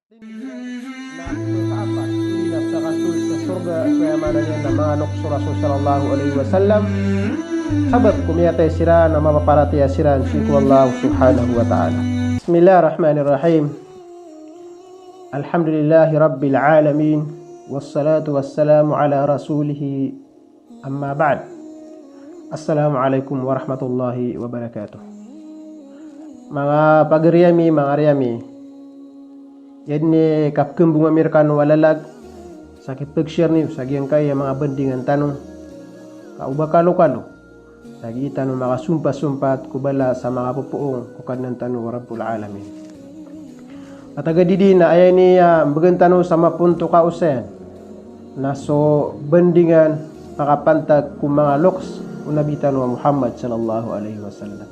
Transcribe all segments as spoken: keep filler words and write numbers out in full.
Na ikaapat, odi na pakasold sa sorga, so aya maana niyan na manga loks o Rasul sallallahu alaihi wasallam, sabap ko miyatay siran na mapaparatiyaya siran sii ko Allah subhanahu wa ta'ala. Bismillahir Rahmanir Rahim. Alhamdulillahi Rabbil Alamin. Wassalatu wassalamu ala rasulihi Amma ba'd. Assalamu alaikum warahmatullahi wabarakatuh. Manga pagari ami, manga ari ami. Aya dn i kapkambong ami rkano a lalag sa kipag-share niyo sa giyangkai a manga bandingan tano. Ka o ba kalokalo sa gii tano makasompat-sompat ko bala sa manga popoon ko Kadnan tano a Rabbul Alamin. Ka tagadidi na aya ini a mbgan tano sa maponto ka osayan na so bandingan makapantag ko manga loks o Nabi tano a Muhammad sallallahu alaihi wasallam.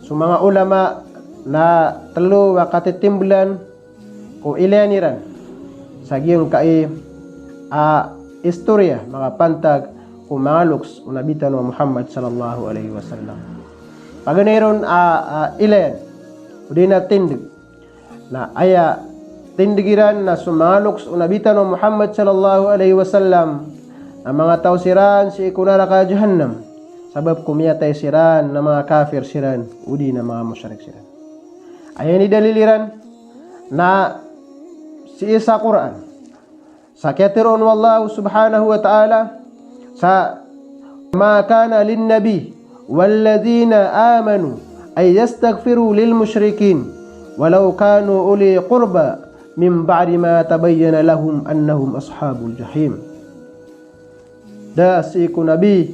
So manga ulama na tlo a katitimblan ko ilayan iran sa giyangkai a istoriya makapantag ko manga loks o Nabi tano a Muhammad sallallahu alaihi wasallam. Paganay ron a, a ilayan, odi na tindg. Na aya tindg iran na so manga loks o Nabi tano a Muhammad sallallahu alaihi wasallam na manga taw siran sii ko naraka jahannam, sabap ko miyatay siran na manga kafir siran, odi na manga mushrik siran. Aya ini dalil iran na sii sa Qur'an. Sa kiyatharoon o Allah subhanahu wa ta'ala sa, "Ma kana lin-nabi walladhina amanu an yastaghfiru lil-mushrikin walau kanu uli qurba min ba'di ma tabayyana lahum annahum ashabul jahim." Da sii ko Nabi,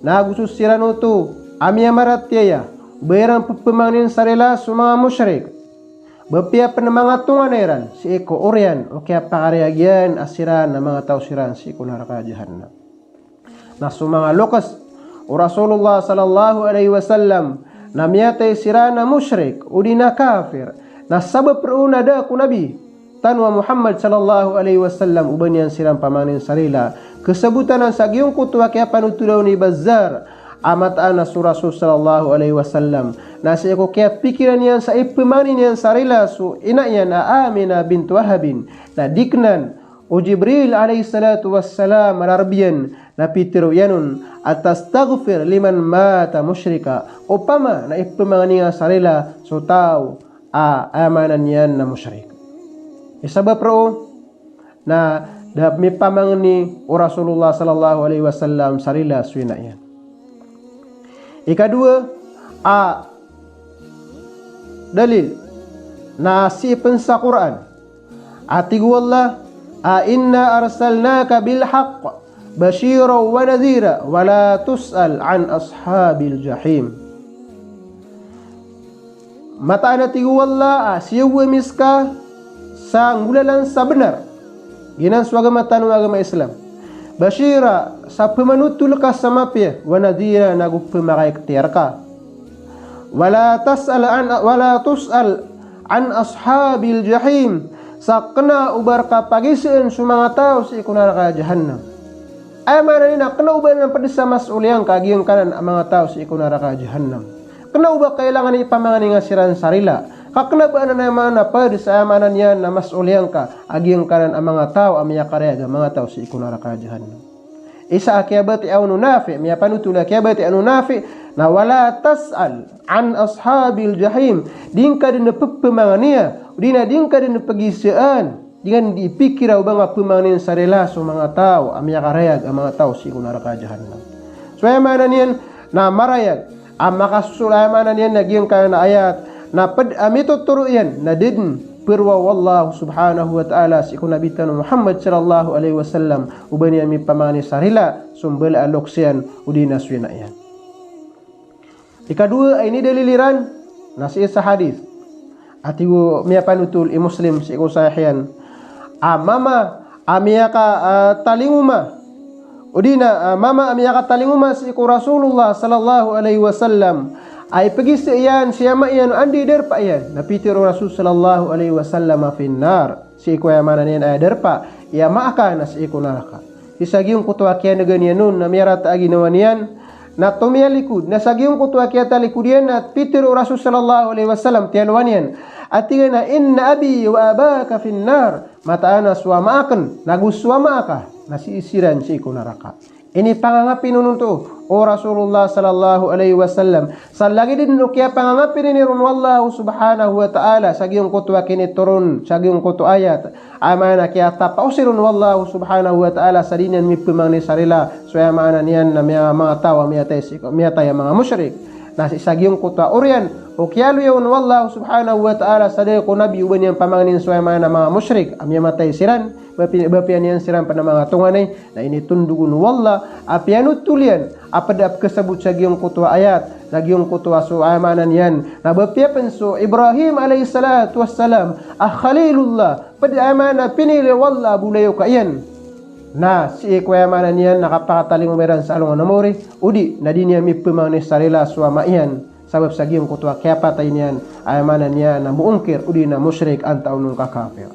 na ago so siran oto a miyamaratiyaya, ba iran pphamangnin sa rila so manga mushrik, ba apiya pn manga tonganay ran sii ko oriyan o kiyapakarayag iyan a siran na manga taw siran sii ko naraka jahannam. Na so manga loks o Rasulullah sallallahu alaihi wasallam na miyatay siran a mushrik odi na kafir, na sabap roo na da ko Nabi tano a Muhammad sallallahu alaihi wasallam o ba niyan siran pamangnin sa rila. Kasabotan sa giyangkoto a kiyapanothola on i Bazzar a mataan a so Rasul sallallahu alaihi wasallam na sii ko kiyapikiran iyan sa iphamangni niyan sa rila so ina iyan a Aminah bint Wahabin, na di knan o Jibril alayhis salatu wassalam a rarb iyan na pitharo iyan on a, "Tastaghfir liman mata mushrika." Opama na iphamangni nga sa rila so taw a aya maana niyan na mushrik. Isabap roo na da mipamangni o Rasulullah sallallahu alaihi wasallam sa rila so ina iyan. Ikadowa a dalil na sii pn sa Qur'an a tig o Allah a, "Inna arsalnaka bil haqq bashiran wa nadhira wa la tus'al an ashabil jahim." Mataan a tig o Allah a siyaw ami ska sa nggolalan sa bnar. Giyanan so agama tano a agama Islam. Bashira, sa pmanothol ka sa mapiya, wa nadhira, nago pmakaiktiyar ka. Wala tas'al an, wala tus'al an ashabil jahim. Sa kna o ba rka pagisaan so manga taw sii ko naraka jahannam. Aya maana niyan na kna o ba anan pd sa mas'uliyan ka a giyangkanan a manga taw sii ko naraka jahannam. Kna o ba kailangan i pamangni nga siran sa rila. Ka kna ba anan aya maana pd sa aya maana niyan na mas'uliyan ka a giyangkanan a manga taw a miyakarayag a manga taw sii ko naraka jahannam. Isa a kiyabatiya on o Nafi', miyapanotol a kiyabatiya on o Nafi', na wala tas'al an ashabil jahim. Di ngka dn pphamangniya, odi na di ngka dn pgisaan, di ngka dn di ipikira o ba nga phamangnin sa rila so manga taw a miyakarayag a manga taw sii ko naraka jahannam. So aya maana niyan na marayag a makasosold, aya maana niyan na giyangkanan a ayat na pd a mitotoro iyan na da dn paroa o Allah subhanahu wa ta'ala sii ko Nabi tano Muhammad sallallahu alaihi wasallam o ba niyan mipamangni sa rila so mbala a loks iyan odi na so ina iyan. Ikadowa a inidalil iran na sii sa hadith a tig o miyapanotol i Muslim sii ko sahih iyan a mama a miyaka, ah, talingoma, odi na, ah, mama a miyakatalingoma sii ko Rasulullah sallallahu alaihi wasallam a ipgisa iyan si ama iyan o anda i darpa iyan, na pitharo o Rasul sallallahu alaihi wasallam a fin nar. Sii ko aya maana niyan a aya darpa i ama aka na sii ko naraka. Sii sa giyangkoto a kiyanega niyan on na miyarata a ginawa niyan Na tomiyalikod, na sa giyangkoto a kiyatalikod iyan na pitharo o Rasul sallallahu alaihi wasallam, tiyalowan iyan. A tig iyan a, "Inna abi wa abaka fin nar." Mataan a so ama akn, nago so ama aka, na sii siran sii ko naraka. Inipangangapin on oto o Rasulullah sallallahu alaihi wasallam. Sa lagid dn o kiyapangangapin ini ron o Allah subhanahu wa ta'ala sa giyangkoto a kinitoron, sa giyangkoto a ayat. Aya maana kiyatapaos iron o Allah subhanahu wa ta'ala sa di niyan mipemangni sa rila so aya maana niyan na miya-, manga taw a miyatay si, miyatay a manga mushrik. Na sii sa giyangkoto a oriyan o kiyaloya on o Allah subhanahu wa ta'ala sa da ko Nabi o ba niyan pamangnin so aya maana manga mushrik a miyamatay siran, ba pi-, ba piya niyan siran pn a manga tonganay. Na initondog on o Allah a piyanotol iyan a pd a pkhasabot sa giyangkoto a ayat, sa giyangkoto a so aya maana niyan na ba piya pn so Ibrahim alayhis salatu wassalam a Khalilullah, pd aya maana pinili o Allah a bolayoka iyan. Na sii ko aya maana niyan na kapakatalingoma iran sa alongan a maori, odi na di niyan mipemangni sa rila so ama iyan. Sabap sa giyangkoto a kiyapatay niyan, aya maana niyan na moongkir, odi na mushrik, antaa on ka kafir.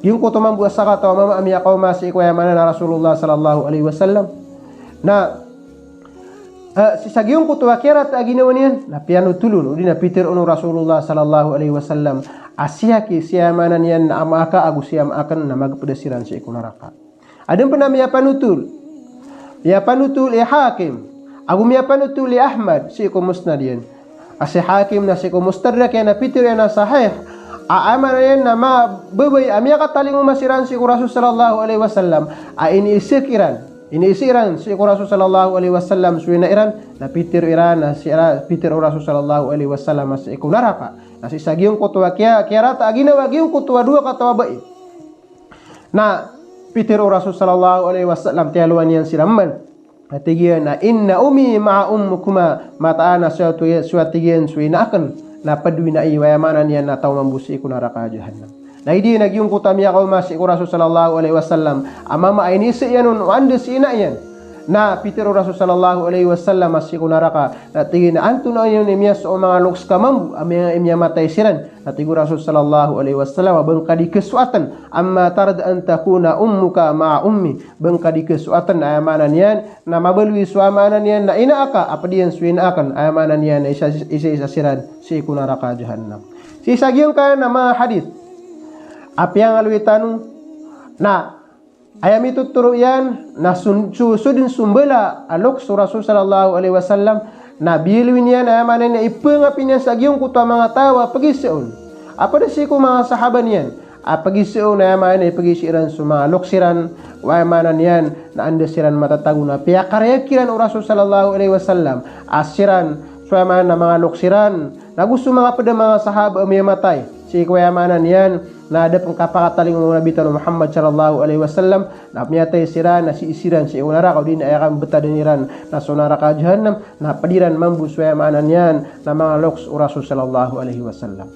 Giyangkoto mambo a sakataw a mama a miyakaoma sii ko aya maana na Rasulullah sallallahu alaihi wasallam. Na, eh, sii sa giyangkoto a kiyarata a ginawa niyan, na piyanotol on, odi na pitharo on o Rasulullah sallallahu alaihi wasallam a siyaki, sii aya maana niyan na ama aka ago sii ama akn na magpda siran sii ko naraka. Adn pn a miyapanotol. Miyapanotol i Hakim. Ago miyapanotol i Ahmad, sii ko Musnad iyan. A si Hakim na sii ko Mustadrak iyan a pitharo iyan a sahih. A aya maana niyan na mababay a miyakatalingoma siran sii ko Rasul sallallahu alaihi wasallam. A iniisik iran. Iniisik iran sii ko Rasul sallallahu alaihi wasallam so ina iran. Na pitharo iran, na sii ra-, pitharo o Rasul sallallahu alaihi wasallam a sii ko naraka. Na sii sa giyangkoto a kiya-, kiyarata a ginawa giyangkoto a dowa kataw a bai. Na pitharo o Rasul sallallahu alaihi wasallam, tiyalowan iyan siran man. Na tig iyan a, "Inna ummi ma'a ummikuma." Mataan a so, so, tig iyan, so ina akn na pd o ina iyo, aya maana niyan na taw mambo sii ko naraka jahannam. Na aya di na giyangkoto a miyakaoma sii ko Rasul sallallahu alaihi wasallam a mama a iniisik iyan on o anda si ina iyan. Na pitharo o Rasul sallallahu alaihi wasallam a sii ko naraka. Na tig iyan a, "Antonaa niyo ini miyasowa o manga loks ka mambo a miya-, miyamatay siran?" Na tig o Rasul sallallahu alaihi wasallam a ba ngka di khasoatn, "Amma tarda an takuna ummuka ma'a ummi." Ba ngka di khasoatn, aya maana niyan na mabaloy so aya maana niyan na ina aka a pd iyan so ina akn, aya maana niyan na isa, isa, isa siran sii ko naraka jahannam. Sii sa giyangkanan a manga hadith a piyangaloy tano, na aya mitotoro iyan na sun-, so, so dn so mbala a loks o Rasul sallallahu alaihi wasallam, na biyaloy niyan, aya maana niyan na ipangapi niyan sa giyangkoto a manga taw a pagiza on a pd sii ko manga sahaba niyan a pagiza on, aya maana niyan na ipagizai ran so manga loks iran, o aya maana niyan na anda siran matatago na piyakarayag kiran o Rasul sallallahu alaihi wasallam a siran so aya maana na manga loks iran. Nago so manga pd a manga sahaba a miyamatay sii ko aya maana niyan na da pn kapakatalingoma o Nabi tano Muhammad sallallahu alaihi wasallam, na miyatay siran na sii siran sii ko naraka, odi na aya kambtadn iran na so naraka jahannam, na pd iran mambo so aya maana niyan na manga loks o Rasul sallallahu alaihi wasallam.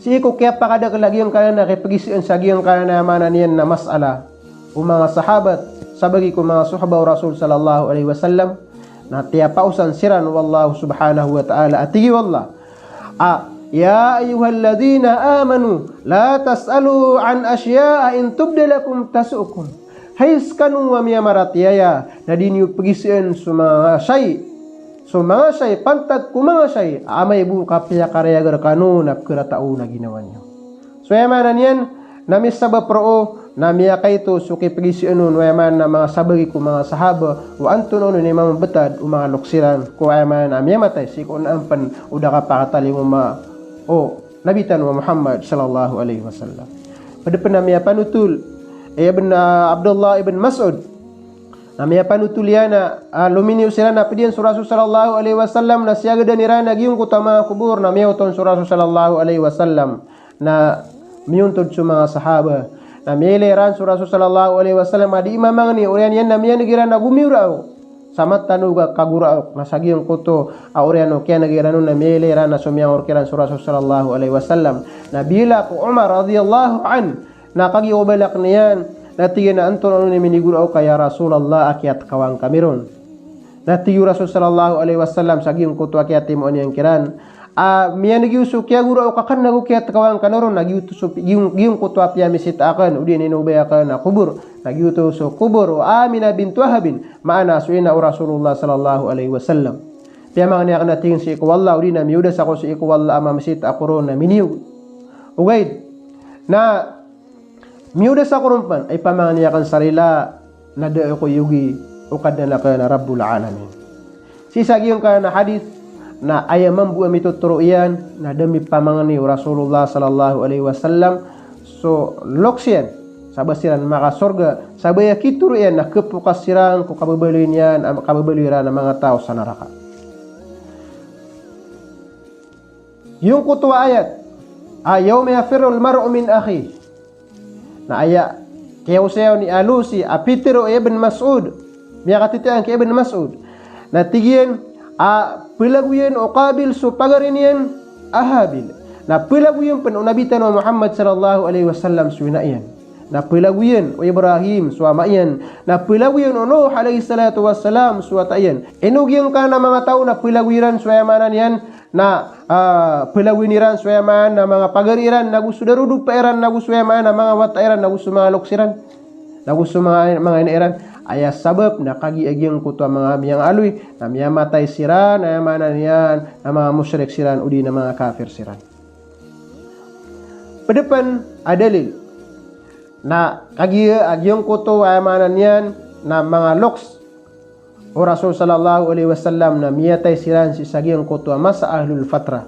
Sii ko kiyapakadakl a giyangkanan a kipagizaan sa giyangkanan a aya maana niyan na masala o manga sahabat, sabagi ko manga sohaba o Rasul sallallahu alaihi wasallam, na tiyapaosan siran o Allah subhanahu wa ta'ala a tig o Allah a, "Ya ayyuhalladhina amanu, la tas'alu an ashya'a in tubda lakum tasu'kum." Hay skano a miyamaratiyaya, na di niyo pagizaan so manga shay, so manga shay, pantag ko manga shay a amay bo ka piyakarayag rkano na pkharata on a ginawa niyo. So aya maana niyan na misabap roo na miyakaito so kipagizaan on o aya maana na manga sabagi ko manga sahaba o antonaa on i mambtad o manga loks iran ko aya maana na miyamatay sii ko onaan pn o da kapakatalingoma o Nabi tano a Muhammad sallallahu alaihi wasallam. Pd pn a miyapanotol i Ibn, ah, Abdullah ibn Mas'ud. Na miyapanotol iyan a, ah, lominiyo siran a pd iyan so Rasul sallallahu alaihi wasallam na siyagadan iran a giyangkoto a manga kobor na miyaot on so Rasul sallallahu alaihi wasallam. Na miyontod so manga sahaba. Na miyailay ran so Rasul sallallahu alaihi wasallam a di mamangni, oriyan iyan na miyaneg iran a gomiyoraok sa matanog a kagoraok. Na sa giyangkoto a oriyan o kiyaneg iran on na miyailay ran a somiyangor kiran so Rasul sallallahu alaihi wasallam. Na bila ko Umar radhiyallahu anhu na kagiya o balak niyan, na tig iyan a antonaa on i minigoraok ka ya Rasulullah a kiyatkawan kami ron. Na tig o Rasul sallallahu alaihi wasallam sa giyangkoto a kiyatimoon iyan kiran a miyaneg iyo so kiyagora o kakan ago kiyatkawan kano ron, na giyoto so, giyon, giyongkoto a piyamisita aken, odi na inobay aken a kobor, na giyoto so kobor o Aminah bint Wahabin, maana so ina o Rasulullah sallallahu alaihi wasallam. Piyamangni aken a tig iyan sii ko Allah, odi na miyodas ako sii ko Allah a mamisita ako ron na miniyog. Ogaid na miyodas ako ron pen, ay pamangni aken sa rila na da ako iyogi o Kadnan aken a Rabbul Alamin. Sii sa giyangkanan a hadith na aya mambo a mitotoro iyan na da mipamangni o Rasulullah sallallahu alaihi wasallam so loks iyan sa ba siran makasorga, sa ba aya kitoro iyan na kepokas siran ko kababaloy niyan, a kababaloy iran a manga taw sa naraka. Giyangkoto a ayat a, "Yawma yafirrul mar'u min akhih." Na aya kiyaosayaw ni Alusi a pitero i Ibn Mas'ud, miyakatitian ki Ibn Mas'ud. Na tig iyan a pelagoyan o Qabil so pagari niyan a Habil. Na pelagoyan pen o Nabi tano a Muhammad sallallahu alaihi wasallam so ina iyan. Na pelagoyan o Ibrahim so ama iyan. Na pelagoyan o Nuh alayhis salatu wassalam so wata iyan. Ino giyangkanan a manga taw na pelagoy iran so aya maana niyan na, ah, pelagoyn iran so aya maana a manga pagari iran, nago so darodopa iran, nago so aya maana a manga wata iran, nago so manga loks iran, nago so manga, manga ina iran. Aya sabap na kagiya giyangkoto a manga miyangaaloy na miyamatay siran, aya maana niyan na manga mushrik siran, odi na manga kafir siran. Ped pen a dalil na kagiya giyangkoto, aya maana niyan na manga loks o Rasul sallallahu alaihi wasallam na miyatay siran sii sa giyangkoto a masa a ahlul fatra.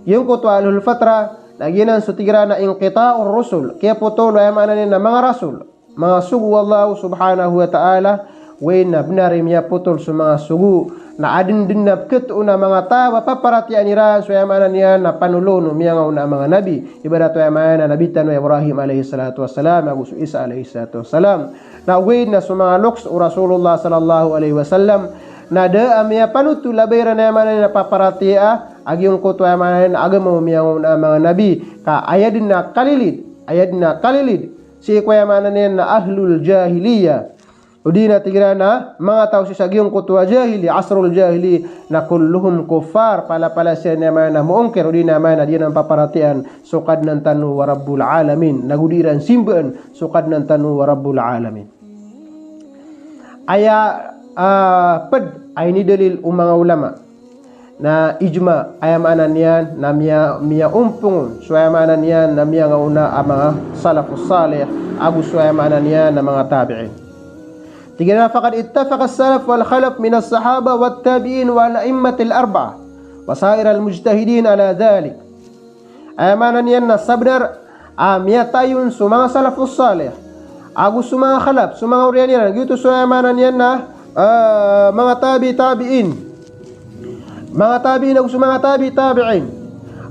Giyangkoto a ahlul fatra na giyanan so tig iran a inqita'ur rusul, kiyapotol o, aya maana niyan na manga rasul, manga sogo o Allah subhanahu wa ta'ala, oway na benar i miyapotol so manga sogo, na aden den a peketoon a manga taw a paparatiyayaan iran so, aya maana niyan na panolon o miyangaona a manga nabi, ibarat o, aya maana, nabi tano a Ibrahim alayhis salatu wassalam, ago so Isa alayhis salatu wassalam. Na oway na so manga loks o Rasulullah sallallahu alaihi wasallam na da a miyapanotol a ba iran, aya maana niyan na paparatiyaya a giyangkoto, aya maana niyan na agama o miyangaona a manga nabi, ka aya den a kalilid, aya den a kalilid sii ko, aya maana niyan na ahlul jahiliya, odi na tig iran a manga taw sii sa giyangkoto a jahili, asrul jahili, na kulluhum kuffar, palapala siran, aya maana, moongkir, odi na, aya maana, di iran paparatiyayaan so Kadnan tano a Rabbul Alamin, nago di iran simbaan so Kadnan tano a Rabbul Alamin. Aya, ah, ped a inidalil o manga ulama na ijma, aya maana niyan na miya, miyaompong on so, aya maana niyan na miyangaona a manga salafus salih, ago so, aya maana niyan na manga tabi'in. Tig iran a, "Faqad ittafaqa as-salaf wal khalaf min as-sahaba wat tabi'in wal a'immatil arba'ah wa sa'iral mujtahidin ala dhalik." Aya maana niyan na sabenar a miyatayon so manga salafus salih ago so manga khalaf, so manga oriyan iran, giyoto so, aya maana niyan na, ah, manga tabi tabi'in, manga tabi'in ago so manga tabi tabi'in,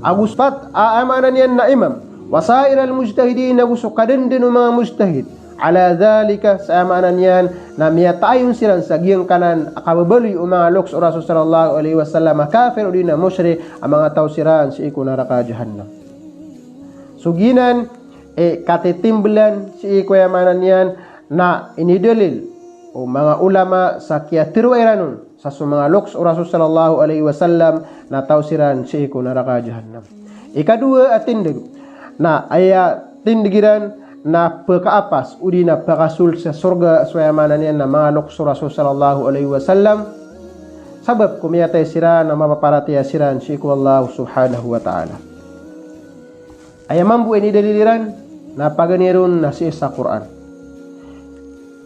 ago so pat, ah, aya maana niyan na imam, wa sa'iral mujtahidin, ago so kadenden o manga mujtahid, ala dhalika, sa aya maana niyan na miyatayon siran sa giyangkanan a kababaloy o manga loks o Rasul sallallahu alaihi wasallam a kafir odi na mushrik, a manga taw siran sii ko naraka jahannam. So giyanan i katitimbelan sii ko, aya maana niyan na inidalil o manga ulama sa kiyateroa iran on sa so manga loks o Rasul sallallahu alaihi wasallam na taw siran sii ko naraka jahannam. Ikadowa a tindeg na aya tindeg iran na pekaapas odi na pekasold sa sorga so, aya maana niyan na manga loks o Rasul sallallahu alaihi wasallam, sabap ko miyatay siran na mapaparatiyaya siran sii ko Allah subhanahu wa ta'ala. Aya mambo a inidalil iran na paganay ron na sii sa Qur'an.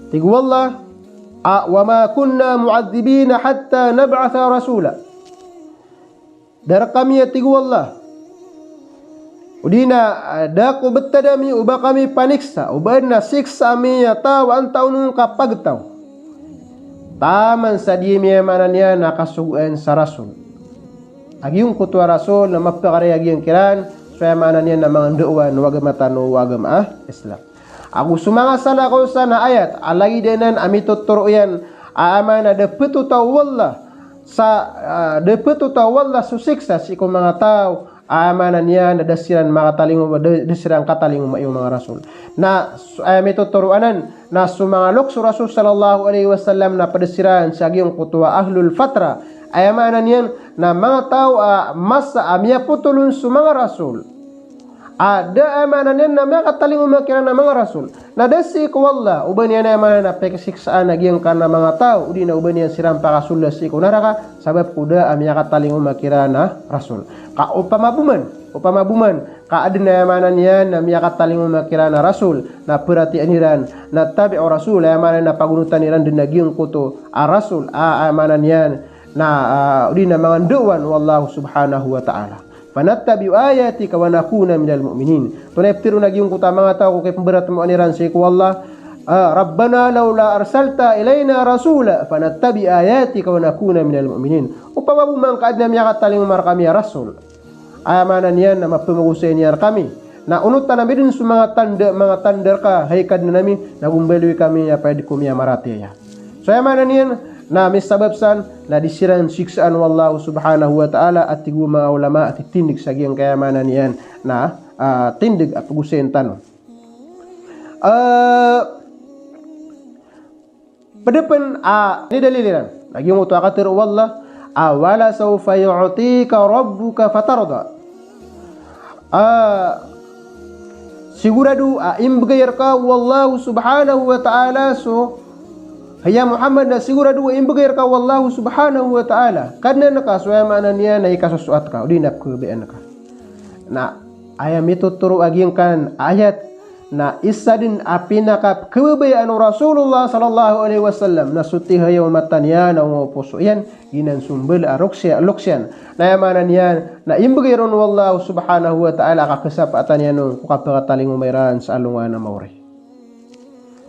Tig o Allah a, "Wa ma kunna mu'adhdhibina hatta nab'atha rasula." Da rekami, a tig o Allah, odi na, ah, da ko betad ami o ba kami paniksa, o ba aden a siksa ami a taw a antaa on ka pagtaw, taman sa di ami, aya maana niyan na kasogoan sa rasul. A giyangkoto a rasul na mapakaraya giyangkiran so, aya maana niyan na manga ndaowan o agama tano a agama a Islam. Ago so manga salakaw san a ayat a lagid anan a mitotoro iyan a, aya maana, da petotaw o Allah sa, ah, da petotaw o Allah so siksa sii ko manga taw a, aya maana niyan na da siran makatalingoma, da, da siran katalingoma iyo manga rasul. Na so, aya mitotoro anan na so manga loks o Rasul sallallahu alaihi wasallam na ped siran sa giyangkoto a ahlul fatra, Aya maana niyan na manga taw a masa a miyapotol on so manga rasul. A da, aya maana niyan na miyakatalingoma kiran a manga rasul. Na da sii ko Allah o ba niyan, aya maana niyan, na pkisiksaan a giyangkanan a manga taw, odi na o ba niyan siran pakasolda sii ko naraka, sabap ko da a miyakatalingoma kiran a rasul. Ka opama bo man, opama bo man ka adn a, aya maana niyan, na miyakatalingoma kiran a rasul, na paratiyayaan iran, na tabi'u rasul, aya maana niyan na pagonotan iran dn a giyangkoto a rasul, a, aya maana niyan na, ah, odi na manga ndao o Allah subhanahu wa ta'ala. Fanattabi'u ayatika wa nakuna minal mu'minin. Tonaa i pitharo o giyangkoto a manga taw ko kipmbaratmowan iran sii ko Allah, ah, Rabbana lawla arsalta ilayna rasula fanattabi'a ayatika wa nakuna minal mu'minin. Opama bo man ka adn a miyakatalingoma rkami a rasul, aya maana niyan na mapmagosay niyan rkami, na onotan ami dn so manga tanda, manga tanda rka, hay Kadnan ami, na go mbaloy kami a pd ko miyamaratiyaya. So aya maana niyan na misabap san na di siran siksaan o Allah subhanahu wa ta'ala, a tig o manga ulama a titindg sa giyangkaya, aya maana niyan na, ah, tindg a pagosayn tano. Ah, pd pn a inidalil iran na giyangkoto a katharo o Allah a, "Wala sawfa yu'tika rabbuka fatarda." Ah, sigorado a imbgay rka o Allah subhanahu wa ta'ala so, hay a Muhammad, na sigorado a imbgay rka o Allah subhanahu wa ta'ala, Kadnan ka, so aya maana niyan na ikasosoat ka, odi na pkhababayaan ka. Na aya mitotoro a giyangkanan a ayat na isa dn a pinakapkhababayaan o Rasulullah sallallahu alaihi wasallam na so tihayaw mata niyan na onga o poso iyan, giyanan so mbala a loks iyan, loks iyan. Na aya maana niyan na imbgay ron o Allah subhanahu wa ta'ala a kakhasapaatan iyan on ko kapakatalingoma iran sa alongan a maori.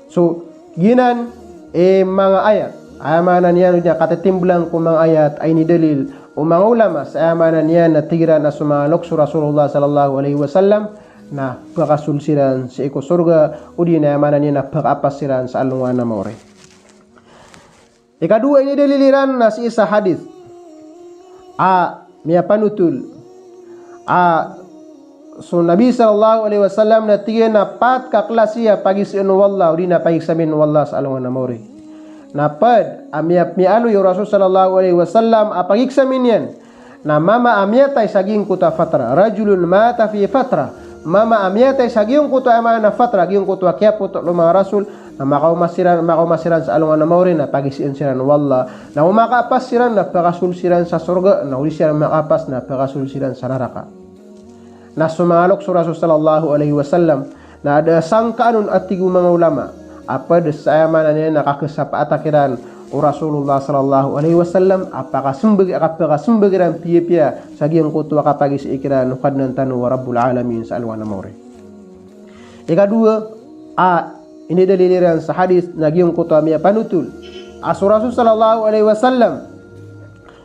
So giyanan i manga ayat, aya maana niyan, odi na katitimblang ko manga ayat a inidalil o manga ulama sa, aya maana niyan na tig iran a so manga loks o Rasulullah sallallahu alaihi wasallam na pakasold siran sii ko sorga, odi na, aya maana niyan na pakaapas siran sa alongan a maori. Ikadowa a inidalil iran na sii sa hadith a miyapanotol a so Nabi sallallahu alaihi wasallam na tig iyan a pat ka klasi a pagisain o Allah, odi na pagiksamin o Allah sa alongan a maori. Na pd a miya, miyaaloy o Rasul sallallahu alaihi wasallam a pagiksamin iyan na mama a miyatay sa giyangkoto a fatra, rajulun mata fi fatra. Mama a miyatay sa giyangkoto a, aya maana niyan, fatra, giyangkoto a kiyapotol o manga rasul, na makaoma siran, makaoma siran sa alongan a maori na pagisain siran o Allah. Na o makaapas siran na pakasold siran sa sorga, na o di siran makaapas na pakasold siran sa naraka. Na so manga loks o Rasul sallallahu alaihi wasallam na da a sangkaan on, a tig o manga ulama, a pd sa, aya maana niyan na kakhasapaata kiran o Rasulullah sallallahu alaihi wasallam a pakasmbag, a kapakasmbag iran piyapiya sa giyangkoto a kapagisai kiran o Kadnan tano a Rabbul Alamin sa alongan a maori. Ikadowa a inidalil iran sa hadith na giyangkoto a miyapanotol a so Rasul sallallahu alaihi wasallam,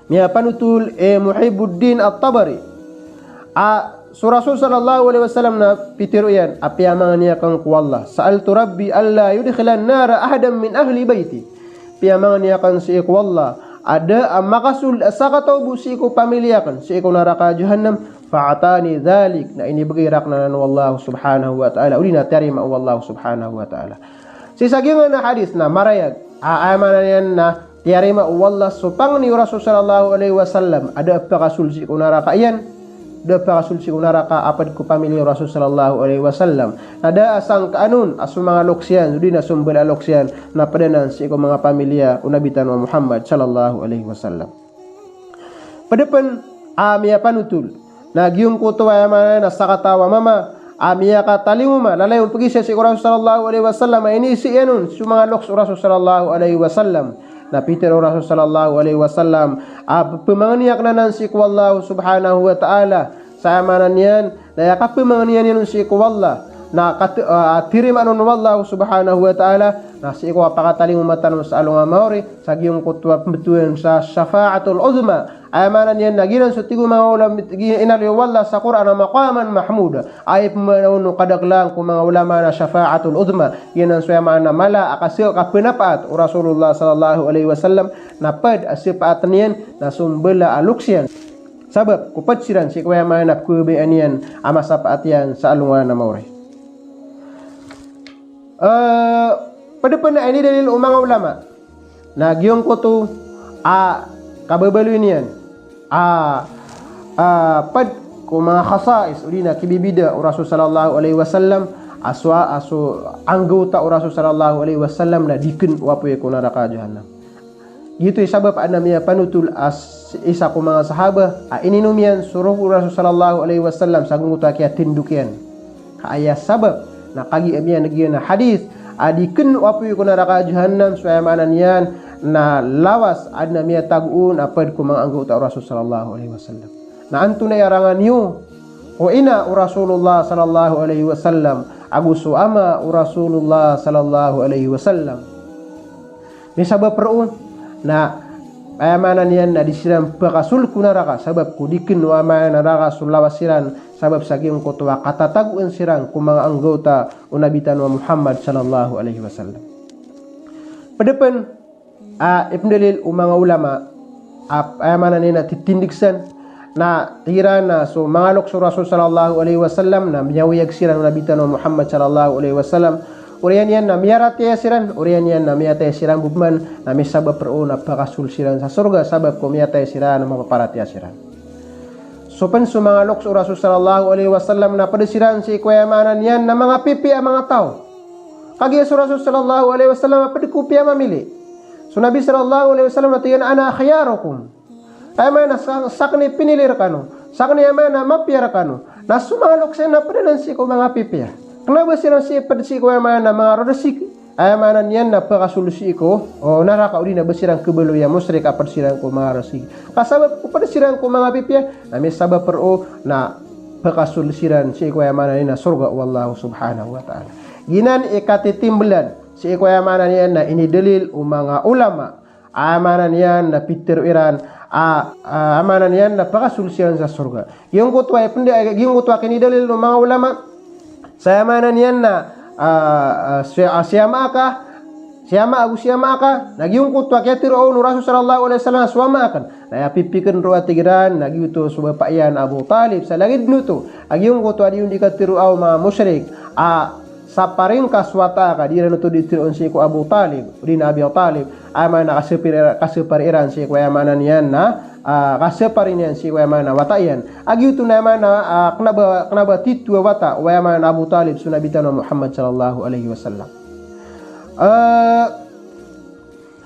miyapanotol i Muhibbuddin At-Tabari a so Rasul sallallahu alaihi wasallam na pitharo iyan a piyamangni akn ko Allah, "Sa'altu Rabbi alla yudkhilan nara ahadan min ahli bayti." Piyamangni akn sii ko Allah a da a makasold a sakataw bo sii ko pamilya akn sii ko naraka Jahannam, "Fa'atani dhalik." Na inibgay rakn anan o Allah subhanahu wa ta'ala, odi na tiyarima o Allah subhanahu wa ta'ala. Sii sa giyangkanan a hadith na marayag a, aya maana niyan na tiyarima o Allah so pangni o Rasul sallallahu alaihi wasallam a da a pakasold sii ko naraka iyan, da a pakasold sii ko naraka a pd ko pamilya o Rasul sallallahu alaihi wasallam. Na da a sangkaan on a so manga loks iyan, odi na so mbala a loks iyan, na pd anan sii ko manga pamilya o Nabi tano a Muhammad sallallahu alaihi wasallam. Pd pn a miyapanotol na giyangkoto a, aya maana niyan na sakataw a mama a miyakatalingoma, lalayon pagisa sii ko Rasul sallallahu alaihi wasallam a iniisai iyan on so manga loks o Rasul sallallahu alaihi wasallam. Na pitharo o Rasul sallallahu alaihi wasallam a pmangni akn anan sii ko Allah subhanahu wa ta'ala sa, aya maana niyan na aya kapmangnian iyan on sii ko Allah na kat-, ah, tiyarima on o Allah subhanahu wa ta'ala, na sii ko kapakatalingoma tano sa alongan a maori sa giyangkoto a pmbtowan sa shafa'atul uzma. Aya maana niyan na giyanan so tig o manga ulama, giya inaloy o Allah sa Qur'an a maqaman mahmuda. Aya pmaana on o kadaklan ko manga ulama na shafa'atul uzma, giyanan so, aya maana, mala a kasa, kapnapaat o Rasulullah sallallahu alaihi wasallam, na pd a sapaat iyan na so mbala a loks iyan. Sabap ko pd siran sii ko, aya maana, pkhababayaan iyan a masapaat iyan sa alongan a maori. Eh, pd pn a inidalil o manga ulama na giyangkoto a kababaloy niyan a, a, pd ko manga khasais odi na kibibida o Rasul sallallahu alaihi wasallam, a so, a so anggawta o Rasul sallallahu alaihi wasallam na di kn o apoy ko naraka jahannam. Giyoto i sabap a adn a miyapanotol a s-, isa ko manga sahaba a ininom iyan so rogo o Rasul sallallahu alaihi wasallam sa giyangkoto a kiyatindog iyan. Ka aya sabap na kagiya miyaneg iyan a hadith a di kn o apoy ko naraka jahannam so aya maana niyan na lawas a adn a miyatago on a pd ko manga anggawta o Rasul sallallahu alaihi wasallam. Na antonaa i arangan iyo o ina o Rasulullah sallallahu alaihi wasallam ago so ama o Rasulullah sallallahu alaihi wasallam? Misabap roo na aya maana niyan na di siran pakasold ko naraka, sabap ko di kn o aya maana naraka so lawas iran, sabap sa giyangkoto a katatagoan siran ko manga anggawta o Nabi tano a Muhammad sallallahu alaihi wasallam. Pd pn a ipndalil o manga ulama a aya maana niyan na titindg san na tig iran na so manga loks o Rasul sallallahu alaihi wasallam na miyaoyag siran o Nabi tano a Muhammad sallallahu alaihi wasallam. Oriyan iyan na miyaratiyaya siran, oriyan iyan na miyatay siran, bo pman na misabap roo na pakasold siran sa sorga sabap ko miyatay siran na mapaparatiyaya siran. So pn so manga loks o Rasul sallallahu alaihi wasallam na pd siran sii ko aya maana niyan na manga pipiya a manga taw. Kagiya so Rasul sallallahu alaihi wasallam a pd ko piyamamili. So Nabi sallallahu alaihi wasallam na tig iyan a, "Ana khiyarukum." Aya maana sa-, sakn i pinili rkano. Sakn i aya maana mapiya rkano. Na so manga loks iyan na pd anan sii ko manga pipiya. Kna ba siran sii pd sii ko aya maana manga rorasik. Aya maana niyan na pakasold sii ko, o, naraka odi na ba siran khabaloy a mushrik a pd siran ko manga rorasik. Ka sabap ko pd siran ko manga pipiya, na misabap roo na pakasold siran sii ko aya maana niyan na sorga o Allah subhanahu wa ta'ala. Giyanan i katitimblan sii ko aya maana niyan na inidalil o manga ulama. Aya maana niyan na pitharo iran a, a, aya maana niyan na pakasold siran sa sorga. Giyangkoto a ipnda, giyangkoto a kinidalil o manga ulama. Sa aya maana niyan na, a, a, si-, a, siyama ka, siyama ago siyama ka, na giyangkoto a kiyatharo on o Rasul sallallahu alaihi wasallam a so ama akn. Na aya pipikn roo a tig iran, na giyoto so bapa iyan a Abu Talib, sa lagid oto a giyangkoto a di on di katharo o manga mushrik a saparing ka so wata aka, di iran oto di tharoon sii ko Abu Talib, odi na Abi Talib, aya maana kasapar-, kasapari iran sii ko aya maana niyan na, a, kasapari niyan sii ko aya maana wata iyan. A giyoto na aya maana, a, kna ba, kna ba titho a wata o aya maana Abu Talib so Nabi tano a Muhammad sallallahu alaihi wasallam. A,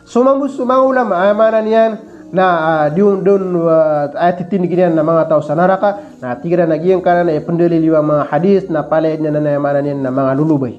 So mambo so manga ulama, aya maana niyan na, a, di on, di on, a, aya titindg iyan na manga taw sa naraka, na tig iran a giyangkanan a ipndalil iyo a manga hadith na palaya dn anan a aya maana niyan na manga lolobay.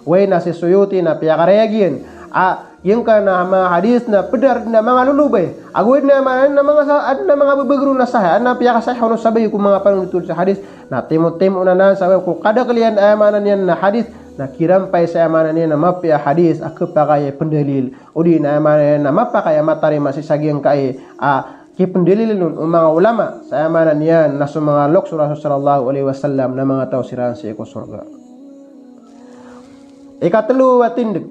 Oway na si Suyuti na piyakarayag iyan a giyangkanan a manga hadith na pd a rk na manga lolobay. Ago adn a aya maana niyan na manga sa-, adn a manga babagr on a sahih, adn a piyakasahih on o sabay ko manga panonotol sa hadith, na timotimo anan sabap ko kadakl iyan a aya maana niyan na hadith, na kirampay sa aya maana niyan na mapiya a hadith a khapakay a ipndalil. Odi na aya maana niyan na mapakay a matarima sii sa giyangkai a kipndaliln on o manga ulama, sa aya maana niyan na so manga loks o Rasul sallallahu alaihi wasallam na manga taw siran sii ko sorga. Ikatlo a tindg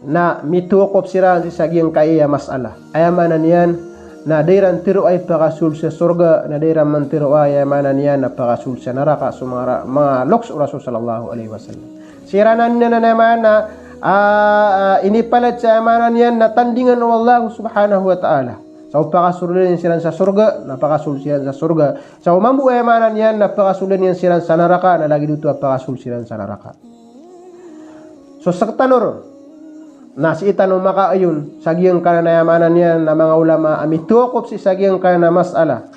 na mitawakop siran sii sa giyangkai a mas'ala. Aya maana niyan na da iran tharoa i pakasold sa sorga, na da iran man tharoa aya maana niyan na pakasold sa naraka so manga ra-, manga loks o Rasul sallallahu alaihi wasallam. Siran anan na aya maana, a, a, inipalad sa aya maana niyan na tandingan o Allah subhanahu wa ta'ala. Sa o pakasoldan iyan siran sa sorga, na pakasold siran sa sorga. Sa o mambo aya maana niyan na pakasoldan iyan siran sa naraka, na lagid oto a pakasold siran sa naraka. So sktano ron na sii tano makaayon sa giyangkanan a aya maana niyan na manga ulama a mitawakop sii sa giyangkanan a mas'ala.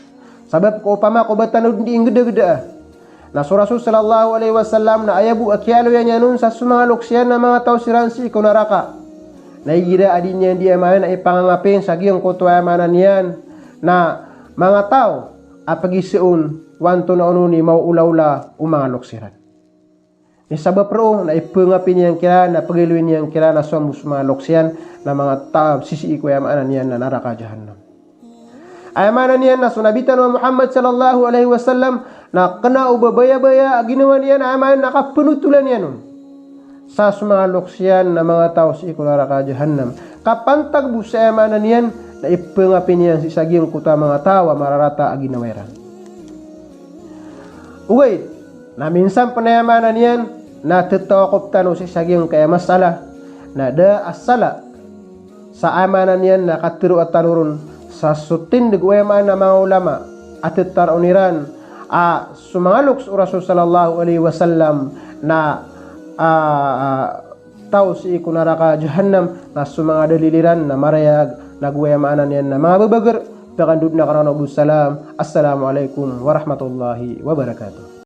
Sabap ko opama ko ba tano dn di nggdagdaa. Na so Rasul sallallahu alaihi wasallam na aya bo a kiyaaloya niyan on sa so manga loks iyan na manga taw siran sii ko naraka. Na igira a di niyan di aya maana na ipangangapin sa giyangkoto a aya maana niyan na manga taw a pagizaan on o antonaa on i maoolaola o manga loks iran. Misabap roo na ipngapi niyan kiran, na pagaloy niyan kiran a so mambo so manga loks iyan na manga taw sii ko aya maana niyan na naraka jahannam. Aya maana niyan na so Nabi tano a Muhammad sallallahu alaihi wasallam na kna o ba bayabaya a ginawa niyan, aya maana na kapnotolan iyan on sa so manga loks iyan na manga taw sii ko naraka jahannam. Kapantag bo sa aya maana niyan na ipngapi niyan sii sa giyangkoto a manga taw a mararata a ginawa iran. Ogaid na minsan pn aya maana niyan na tatawakop tano sii sa giyangkai a mas'ala na da a sala sa aya maana niyan na katharoa tano ron sa so tindg o aya maana a manga ulama a tetaroon iran a so manga loks o Rasul sallallahu alaihi wasallam na, ah, taw sii ko naraka jahannam, na so manga dalil iran na marayag, nago aya maana niyan na manga babagr. Pkandod na karano bo salam. Assalamu alaikum warahmatullahi wabarakatuh.